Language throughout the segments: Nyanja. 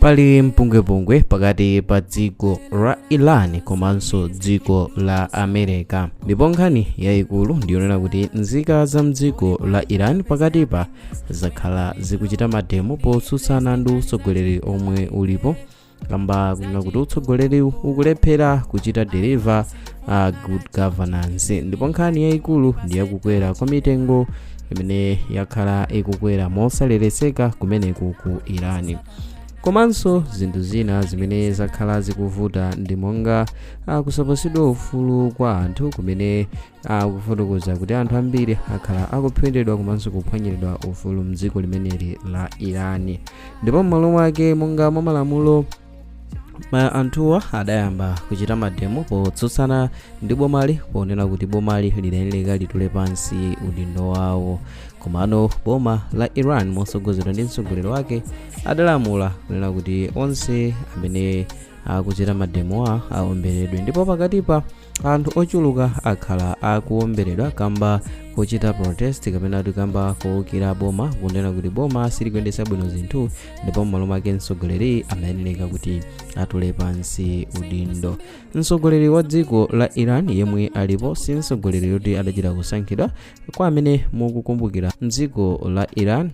Pali mpungwepungwe pakati pa dziko la Iran komanso dziko la America, ndipo nkhani yayikulu ndiyonena kuti nzika za mdziko la Iran pakatipa zakhala zikuchita mademo potsutsana ndi utsogoleri omwe ulipo, kamba kunena kuti utsogoleri ukulephera kuchita deliver good governance. Ndipo nkhani yayikulu ndiyakukwera kwa mitengo imene yakhala ikukwera mosaleleseka kumeneku ku Iran, komanso zinthu zina zimene zakhala zikuvuta ndi monga kusapasidwa ufulu kwa anthu, kumene akufotokoza kuti anthu ambiri akhala akuphwendedwa komanso kuphwanyiridwa ufulu mdziko limeneli la Iran. Ndipo m'malo mwake, monga mwa malamulo, anthuwa adayamba kuchita mademo potsutsana ndi bomali, ponena kuti bomali lidayenera litule pansi udindo wawo. Komano boma la Iran motsogozedwa ndi mtsogoleri wake adalamula kunena kuti onse amene akuchita mademowa aomberedwe, ndipo pakatipa anthu ochuluka akhala akuomberedwa kamba kochita protest kapena kuti kamba kowukira boma, kunena kuti boma silikuyendetsa bwino zinthu, ndipo m'malo mwake mtsogoleri amayenera kuti atule pansi udindo. Mtsogoleri wa dziko la Iran yemwe alipo si mtsogoleri yoti adachita kusankhidwa. Kwa amene mukukumbukira, mdziko la Iran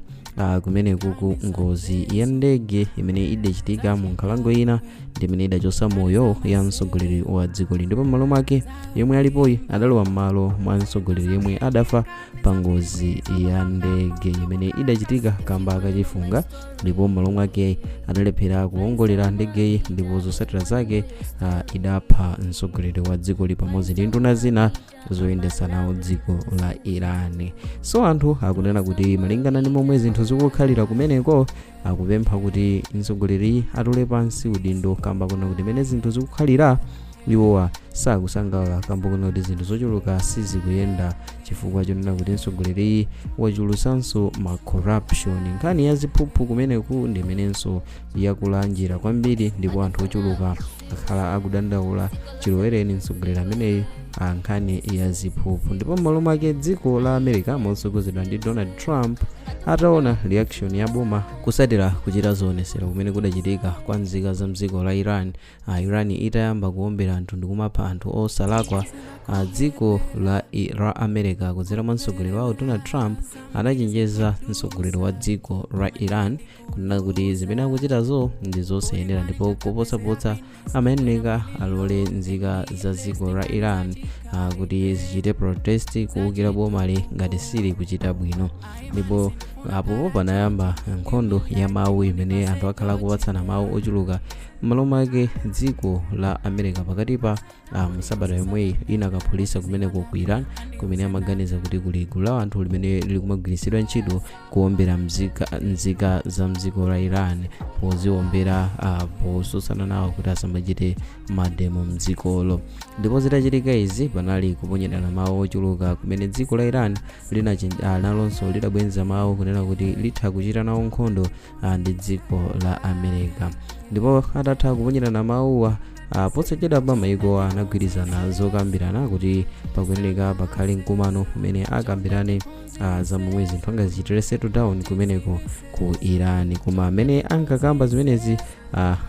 kumene kuku ngozi ya ndege imene idachitika mu nkhalango ina ndi imene idachotsa moyo ya mtsogoleri wa dzikoli, ndipo m'malo mwake yemwe alipoyi adalowa m'malo mwa mtsogoleri yemwe adafa pa ngozi ya ndege imene idachitika kamba kachifunga, ndipo m'malo mwake adalephera kuwongolera ndegeyi, ndipo zotsatira zake idapha mtsogoleri wa dzikoli pamodzi ndi nduna zina zoyendetsa nawo dziko la Iran. So anthu akunena kuti malingana ndi momwe zinthu zikukhalira kumeneko, akupempha kuti mtsogoleri atule pansi udindo, kamba kuna kuti mene zinthu zikukhalira iwowa sakusangalala, kamba kuna kuti zinthu zochuluka sizikuyenda chifukwa chonena kuti mtsogoleri wachulutsanso ma corruption. Nkhani ya ziphuphu kumeneku ndi imenenso yakulanjira kwambiri, ndipo anthu ochuluka akhala akudandaula chilowereni mtsogoleri ameneyi nkhani ya ziphuphu. Ndipo m'malo mwake dziko la America motsogozedwa ndi Donald Trump, ataona reaction ya boma kusatira kuchita zionesero kumene kudachitika kwa nzika za mdziko la Iran, Iran itayamba kuwombera anthu ndi kumapha anthu osalakwa, dziko la America kudzera mwa mtsogoleri wawo Donald Trump anachenjeza mtsogoleri wa dziko la Iran kunena kuti zimene akuchitazo ndi zosayenera, ndipo kuposaposa amayenera alole nzika za dziko la Iran kuti zichite protest kuwukira bomali ngati sili kuchita bwino. Ndipo apo panayamba nkhondo ya mawu imene anthu akhala akupatsana mawu ochuluka. M'malo mwake dziko la America pakatipa, msabata yomweyi, inakaphulitsa kumeneko ku Iran, kumene amaganiza kuti kuli gulu la anthu limene likumagwiritsidwa ntchito kuwombera nzika za mdziko la Iran, poziwombera potsutsana nawo kuti asamachite mademo mdzikolo. Ndipo zitachitika izi, panali kuponyerana mawu ochuluka, kumene dziko la Iran nalonso lidabwenza mawu kunena kuti litha kuchita nawo nkhondo ndi dziko la America. Ndipo atatha kuponyerana mawuwa, posachedwa mayiko anagwirizana zokambirana kuti pakuyeneka pakhale mkumano umene akambirane za momwe zinthu angazichitire settle down kumeneko ku Iran. Koma amene ankakamba zimenezi,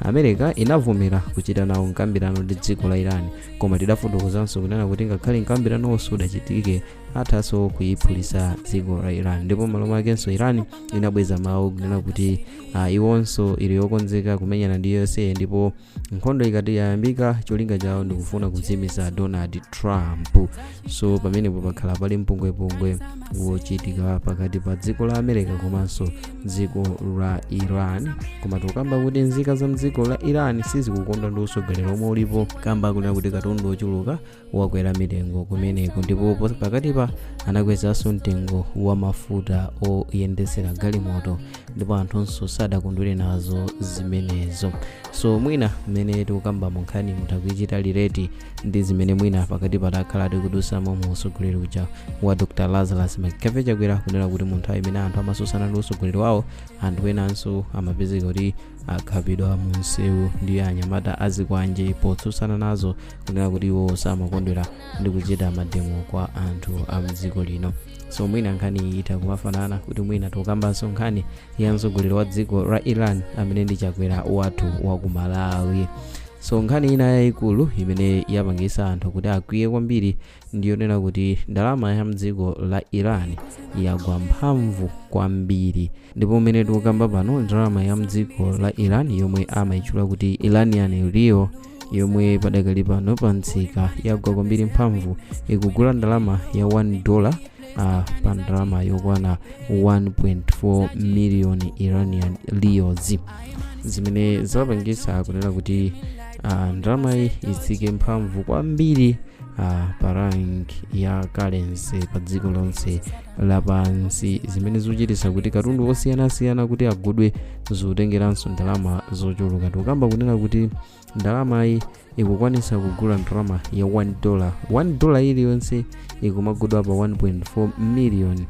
America inavomera kuchita nawo mkambirano ndi dziko la Iran, koma tidafotokozanso kunena kuti ngakhale mkambiranowo sudachitike, athanso kuyiphulitsa dziko la Iran. Ndipo malo mwakenso Iran inabweza mawu kunena kuti iwonso ili yokonzeka kumenyana ndi USA, ndipo nkhondo ikati yayambika, cholinga chawo ndikufuna kuzimisa Donald Trump. So pamenepo pakhala pali mpungwepungwe wochitika pakati pa dziko la America komanso dziko la Iran. Koma tikukamba kuti nzika za mdziko la Iran sizikukonda ndi utsogoleri omwe ulipo, kamba kunena kuti katundu ochuluka wakwera mitengo kumeneko, ndipo pakatipa anakwezanso mtengo wa mafuta oyendesera galimoto, ndipo anthunso sadakondwere nazo zimenezo. So mwina mmene tikukamba mu nkhani, mutha kuichita relate ndi zimene mwina pakati patakhala tikudusamo mu utsogoleri uja wa Dr Lazarus McCarthy. McCarthy Chakwera kunena kuti mu nthawi imene anthu amasusana ndi utsogoleri wawo, anthu enanso amapezeka kuti akhapidwa mu msewu ndi anyamata azikwanje potsutsana nazo, kunena kuti iwo samakondwera ndi kuchita mademo kwa anthu a mdziko lino. So mwina nkhani iyi itha kumafanana, kuti mwina tikukambanso nkhani ya mtsogoleri wa dziko la Iran amene ndi Chakwera wathu wa ku Malawi. So nkhani ina yayikulu imene yapangisa anthu kuti akwiye kwambiri ndiyonena kuti ndalama ya mdziko la Iran yagwa mphamvu kwambiri. Ndipo mmene tikukamba pano, ndalama ya mdziko la Iran yomwe amayitchula kuti Iranian rial, yomwe padakali pano pa msika yagwa kwambiri mphamvu, ikugula ndalama ya $1 pa ndalama yokwana 1.4 million Iranian rials, zimene zapangisa kunena kuti ndalama iyi itsike mphamvu kwambiri pa rank ya currency pa dziko lonse lapansi, zimene zikuchititsa kuti katundu osiyanasiyana kuti agudwe zikutengeranso ndalama zochuluka. Tikukamba kunena kuti ndalamayi ikukwanisa kugula ndalama ya $1, $1 iliyonse ikumagudwa pa 1.4 million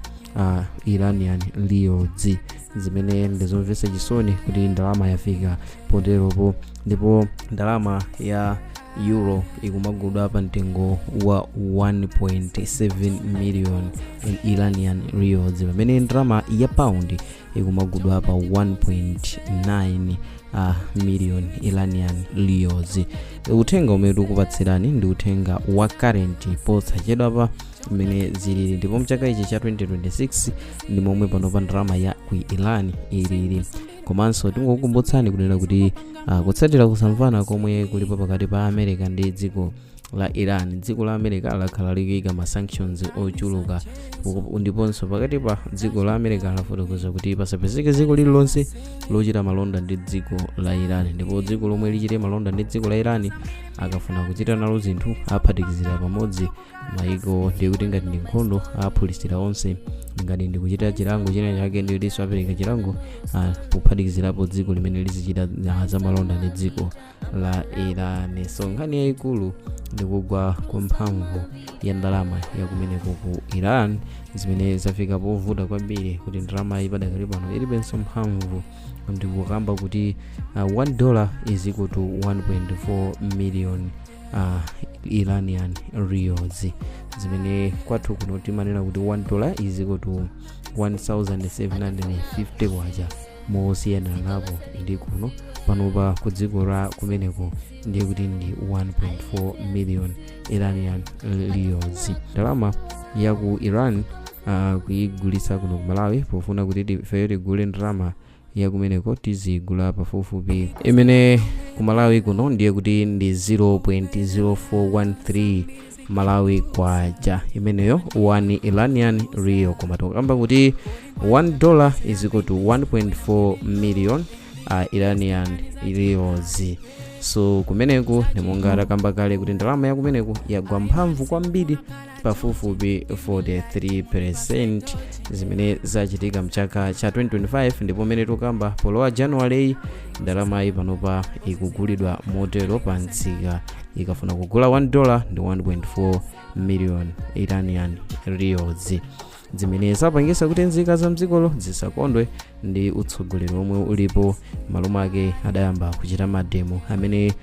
Iranian rials, zimene ndizomvetsa chisoni kuti ndalama yafika poteropo. Ndipo ndalama ya euro ikumagudwa pa mtengo wa 1.7 million Iranian rials, pamene ndalama ya pound ikumagudwa pa 1.9 million Iranian rials. Uthenga umene tikupatsirani ndi uthenga wa current posachedwa pa mmene zilili, ndipo mchaka ichi cha 2026 ndi momwe panopa ndalama ya ku Iran ilili. Komanso tingokukumbutsani kunena kuti kutsatira kusamvana komwe kulipo pakati pa America ndi dziko la Iran, dziko la America lakhala likuyika ma sanctions ochuluka, ndiponso pakati pa dziko la America lafotokoza kuti pasapezeke dziko lililonse lochita malonda ndi dziko la Iran, ndipo dziko lomwe lichite malonda ndi dziko la Iran, akafuna kuchita nalo zinthu aphatikizira pamodzi maiko, ndiye kuti ngati ndi nkhondo aphulisira onse, ngati ndi kuchita chilango china chake ndikutinso apereka chilango pophatikizirapo dziko limene lizichita zamalonda ndi dziko la Iran. So nkhani yayikulu ndikugwa kwa mphamvu ya ndalama yakumeneko ku Iran, zimene zafika povuta kwambiri kuti ndalama iyi padakali pano ilibenso mphamvu. Ndikukamba kuti $1 is equal to 1.4 million Iranian rials, zimene kwathu kuno timanena kuti $1 is equal to 1750 kwacha. Mosiyana napo ndi kuno, panopa ku dziko la kumeneko ndiye kuti ndi 1.4 million Iranian rials. Ndalama ya ku Iran kuyigulitsa kuno ku Malawi, pofuna kuti ifeyo tigule ndalama ya kumeneko, tizigula pafupifupi imene ku Malawi kuno ndiye kuti ndi 0.0413 Malawi kwacha imeneyo, 1 Iranian rial. Koma tikukamba kuti $1 is equal to 1.4 million Iranian rials. So kumeneku ndi monga takamba kale kuti ndalama ya kumeneku yagwa mphamvu kwambiri pafupifupi 43%, zimene zachitika mchaka cha 2025. Ndipo mmene tikukamba polowa January, ndalamayi panopa ikugulidwa motero pa msika, ikafuna kugula $1 ndi 1.4 million Iranian rials, zimene zapangisa kuti nzika za mdzikolo zisakondwe ndi utsogoleri omwe ulipo. Malo mwake adayamba kuchita mademo amene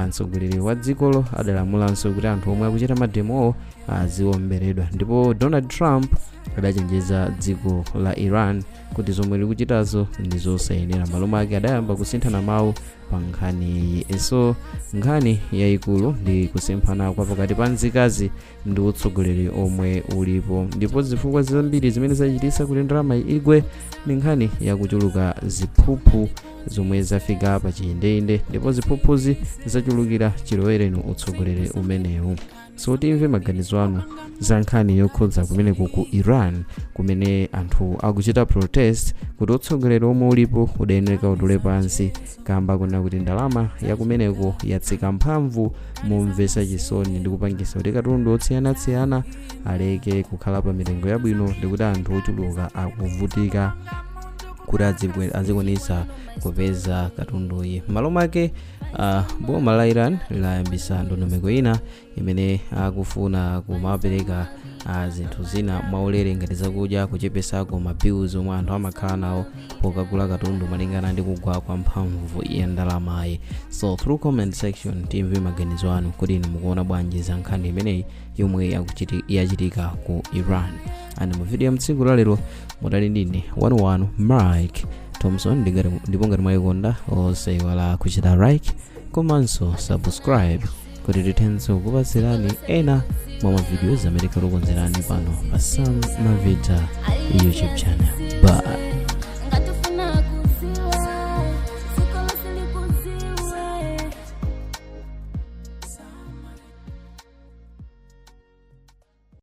mtsogoleri wa dzikolo adalamulanso kuti anthu omwe akuchita mademowo aziwomberedwa. Ndipo Donald Trump adachenjeza dziko la Iran kuti zomwe likuchitazo ndi zosayenera. Malo mwake adayamba kusinthana mawu pa nkhaniyi. So nkhani yayikulu ndi kusemphana kwa pakati pa nzikazi ndi utsogoleri omwe ulipo, ndipo zifukwa zambiri zimene zachititsa kuti ndalama igwe ndi nkhani yakuchuluka ziphuphu zomwe zafika pa chiyindeinde, ndipo ziphuphuzi zachulukira chilowereni utsogoleri umenewu. So timve maganizo anu za nkhani yokhudza kumeneko ku Iran, kumene anthu akuchita protest kuti utsogoleri omwe ulipo udayenera utule pansi, kamba kunena kuti ndalama yakumeneko yatsika mphamvu momvetsa chisoni ndi kupangisa kuti katundu osiyanasiyana aleke kukhala pa mitengo yabwino, ndi kuti anthu ochuluka akuvutika kuti azikwanisa kupeza katunduyi. M'malo mwake boma la Iran layambisa ndondomeko ina imene akufuna kumapereka zinthu zina mwaulere ngati zakudya, kuchepesako ma bills omwe anthu amakhala nawo pokagula katundu malingana ndi kugwa kwa mphamvu ya ndalamayi. So through comment section timve maganizo anu kuti inu mukuona bwanji za nkhani imeneyi yomwe yachitika ku Iran. And mu video ya mtsiku lalero mudali ndine wanu Mike Thompson. Ndipo ngati mwayikonda, osayiwala kuchita like komanso subscribe kuti tithenso kukupatsirani ena mwa mavideos amene tikukonzerani pano pa Sam Mavita YouTube channel. Bye.